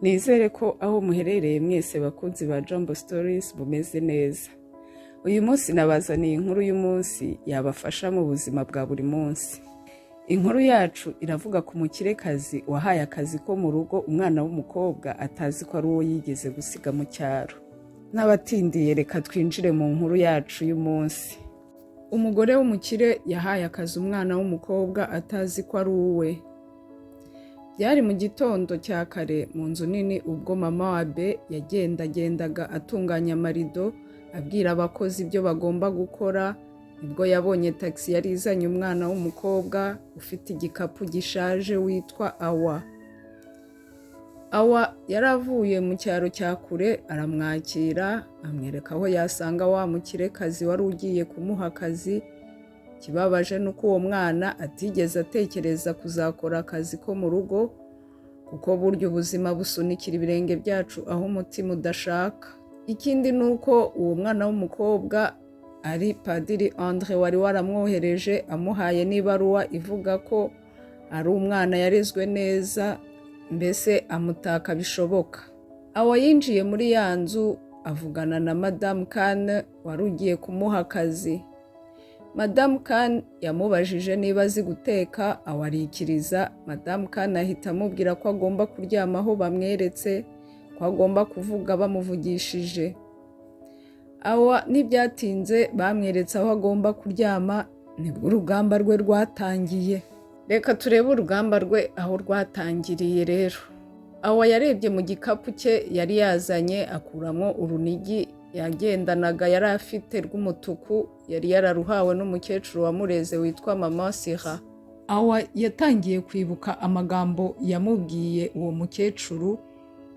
Nizere ko aho muherereye mwese bakunzi ba Jambo Stories mumeze neza. Uyu munsi nabazaniye inkuru y'umunsi yabafasha mu buzima bwa buri munsi. Inkuru yacu iravuga ku mukirekazi wahaye akazi ko mu rugo umwana w'umukobwa atazi ko ari uwo yigeze gusiga mu cyaro. N'abatindiye, reka twinjire mu nkuru yacu y'umunsi. Umugore w'umukire yahaye akazi umwana w'umukobwa atazi ko ari uwe. Byari mu gitondo cya kare mu nzu nini, ubwo mama wa Be yagendagendaga atunganya amarido, abwira abakozi ibyo bagomba gukora, nibwo yabonye tagisi yari izanye umwana w'umukobwa ufite igikapu gishaje witwa Awa. Awa yari avuye mu cyaro cya kure. Aramwakira, amwereka aho yasanga wa mukirekazi wari ugiye kumuha akazi. Ikibabaje ni uko uwo mwana atigeze atekereza kuzakora akazi ko mu rugo, kuko burya ubuzima busunikira ibirenge byacu aho umutima udashaka. Ikindi ni uko uwo mwana w'umukobwa ari Padiri Andre wari waramwohereje, amuhaye n'ibaruwa ivuga ko ari umwana yarezwe neza, mbese amutaka bishoboka. Aho yinjiye muri ya nzu, avugana na Madamu Kane wari ugiye kumuha akazi. Madamu Kane yamubajije niba azi guteka, aho arikiriza. Madamu Kane ahita amubwira ko agomba kuryama aho bamweretse, ko agomba kuvuga bamuvugishije. Aho ntibyatinze, bamweretse aho agomba kuryama, nibwo urugamba rwe rwatangiye. Reka turebe urugamba rwe aho rwatangiriye rero. Aho yarebye mu gikapu cye yari yazanye, akuramo urunigi yagendanaga yari afite rw'umutuku, yari yararuhawe n'umukecuru wamureze witwa Mama Sira. Awa yatangiye kwibuka amagambo yamubwiye uwo mukecuru,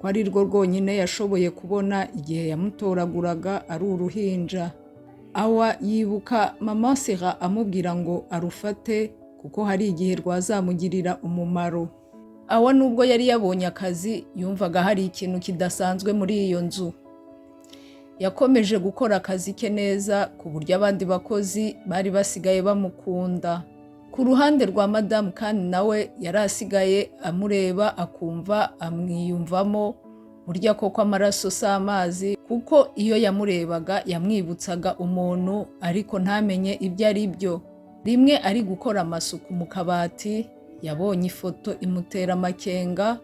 ko ari rwo rwonyine yashoboye kubona igihe yamutoraguraga ari uruhinja. Awa yibuka Mama Sira amubwira ngo arufate kuko hari igihe rwazamugirira umumaro. Awa nubwo yari yabonye akazi, yumvaga hari ikintu kidasanzwe muri iyo nzu. Yakomeje gukora akazi ke neza, ku buryo abandi bakozi bari basigaye bamukunda. Ku ruhande rwa Madamu kandi, nawe yari asigaye amureba akumva amwiyumvamo. Burya koko amaraso si amazi, kuko iyo yamurebaga yamwibutsaga umuntu, ariko ntamenye ibyo ari byo. Rimwe ari gukora amasuku mu kabati, yabonye ifoto imutera amakenga,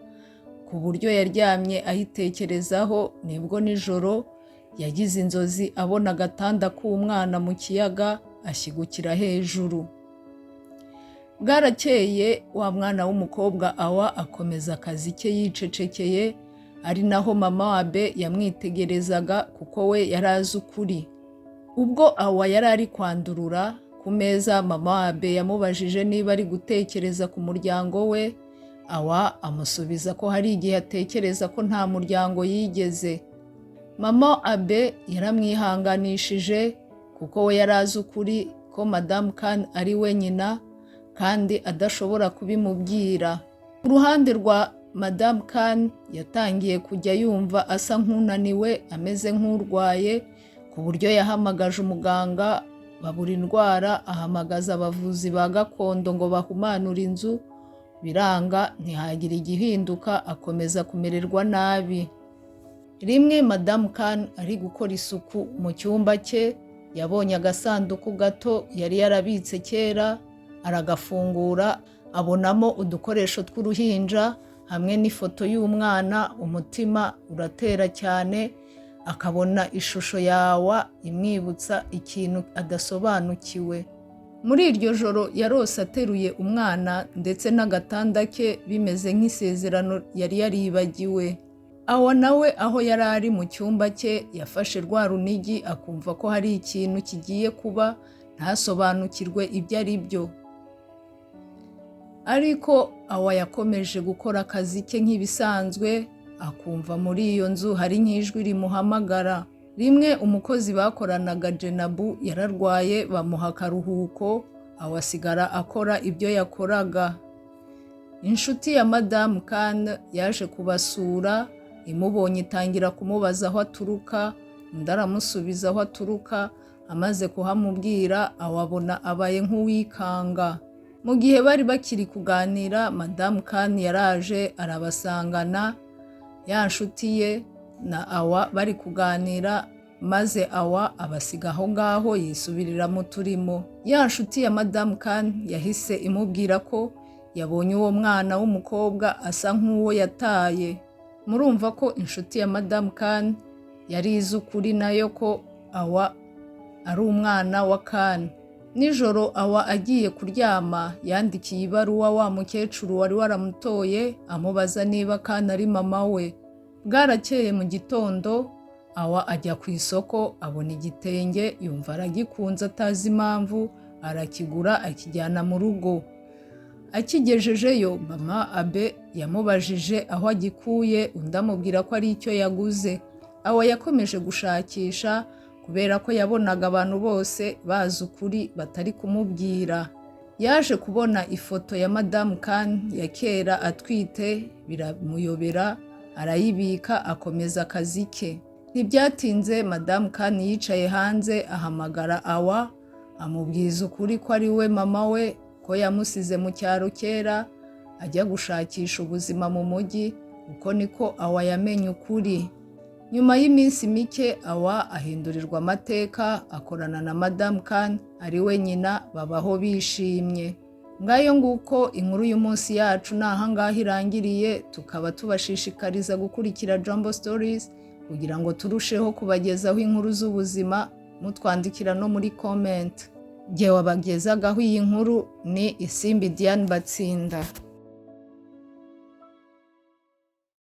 ku buryo yaryamye ayitekerezaho. Nibwo nijoro yagize inzozi abona agatanda k'umwana mu kiyaga, ashyigukira hejuru. Bwarakeye, wa mwana w'umukobwa Awa akomeza akazi ke yicecekeye, ari naho mama wa Be yamwitegerezaga, kuko we yari azi ukuri. Ubwo Awa yari ari kwandurura ku meza, mama wa Be yamubajije niba ari gutekereza ku muryango we. Awa amusubiza ko hari igihe atekereza ko nta muryango yigeze. Mama Abe yaramwihanganishije, kuko we yari azi ukuri ko Madamu Kane ari we nyina kandi adashobora kubimubwira. Ku ruhande rwa Madamu Kane, yatangiye kujya yumva asa nk'unaniwe, ameze nk'urwaye, ku buryo yahamagaje umuganga babura indwara, ahamagaza abavuzi ba gakondo ngo bahumanure inzu, biranga, ntihagira igihinduka, akomeza kumererwa nabi. Rimwe Madamu Kane ari gukora isuku mu cyumba cye, yabonye agasanduku gato yari yarabitse kera, aragafungura, abonamo udukoresho tw'uruhinja hamwe n'ifoto y'umwana. Umutima uratera cyane, akabona ishusho yawa imwibutsa ikintu adasobanukiwe. Muri iryo joro yarose ateruye umwana ndetse n'agatanda ke, bimeze nk'isezerano yari yaribagiwe. Aho nawe aho yari ari mu cyumba cye, yafashe rwa runigi, akumva ko hari ikintu kigiye kuba, ntasobanukirwe ibyo ari byo. Ariko Awa yakomeje gukora akazi ke nk'ibisanzwe, akumva muri iyo nzu hari nk'ijwi rimuhamagara. Rimwe umukozi bakoranaga Jenabu yararwaye, bamuha akaruhuko, aho asigara akora ibyo yakoraga. Inshuti ya Madamu Kane yaje kubasura, imubonye itangira kumubaza aho aturuka, undi aramusubiza aho aturuka. Amaze kuhamubwira, awabona abaye nk'uwikanga. Mu gihe bari bakiri kuganira, Madamu Kane yaraje arabasangana. Ya nshuti ye na Awa bari kuganira, maze Awa abasiga aho ngaho yisubirira mu turimo. Ya nshuti ya Madamu Khan yahise imubwira ko yabonye uwo mwana w'umukobwa asa nk'uwo yataye. Murumva ko inshuti ya Madamu Khan yari izi ukuri nayo ko Awa ari umwana wa Khan. Nijoro Awa agiye kuryama, yandikiye ibaruwa wa mukecuru wari waramutoye, amubaza niba Khan ari mama we. Bwarakeye mu gitondo, Awa ajya ku isoko, abona igitenge, yumva aragikunze atazi impamvu, arakigura akijyana mu rugo. Akigejejeyo, mama Abe yamubajije aho agikuye, undi amubwira ko ari icyo yaguze. Awa yakomeje gushakisha kubera ko yabonaga abantu bose bazi ukuri batari kumubwira. Yaje kubona ifoto ya Madamu Khan ya kera atwite, biramuyobera, arayibika, akomeza akazi ke. Ntibyatinze, Madamu Khan yicaye hanze ahamagara Awa, amubwiza ukuri ko ari we mama we, ko yamusize mu cyaro kera ajya gushakisha ubuzima mu mujyi. Uko niko Awa yamenye ukuri. Nyuma y'iminsi mike, Awa ahindurirwa amateka, akorana na Madamu Khan ari we nyina, babaho bishimye. Ngayo nguko, inkuru y'umunsi yacu ni ahangaha irangiriye, tukaba tubashishikariza gukurikira Jambo Stories kugira ngo turusheho kubagezaho inkuru z'ubuzima, mutwandikira no muri comment. Jye wabagezagaho iyi nkuru ni Isimbi Diane Batsinda.